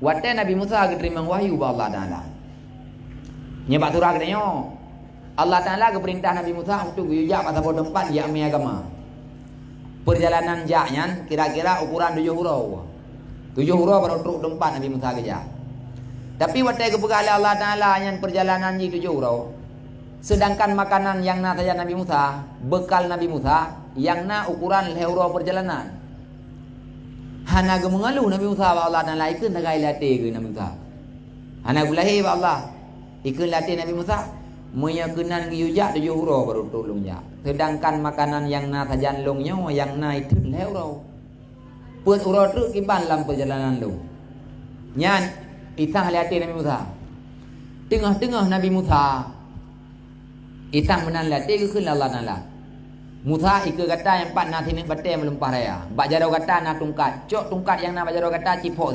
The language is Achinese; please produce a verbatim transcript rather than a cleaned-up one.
Watée Nabi Musa geuteurimong wahyu bak Allah Taala, nyoe bak surah geutanyoe, Allah Taala geupeurintah Nabi Musa untuk geuyue jak bak saboh teumpat jiamé agama. Peurjalanan jak nyan kira-kira ukuran tujoh uroe. Tujoh uroe barô trok teumpat Nabi Musa geujak. Tapi watée geupeugah lé Allah Taala nyan peurjalanan jih tujoh uroe, seudangkan makanan nyang na sajan Nabi Musa, beukal Nabi Musa, nyang na ukuran lhée uroe peurjalanan. Hana geumeungeuluh Nabi Musa bak Allah Taala, ikheun sagai lé até geuh Nabi Musa. Hana geulahé bak Allah, ikheun lé até Nabi Musa, "Meunyoe keunan geuyue jak tujoh uroe barô trok lôn jak. Seudangkan makanan nyang na sajan lôn nyoe nyang na itheun lhée uroe. Peuet uroe treuk kiban lam peurjalanan lôn." Nyan isah lé até Nabi Musa. Teungoh-teungoh Nabi Musa isah meunan lé até, geukheun lé Allah Taala, "Musa, ikeue gata nyang pat na sineuk batée meulimpah raya. Bak jaroe gata na tungkat. Cok tungkat nyang na bak jaroe gata, ciphok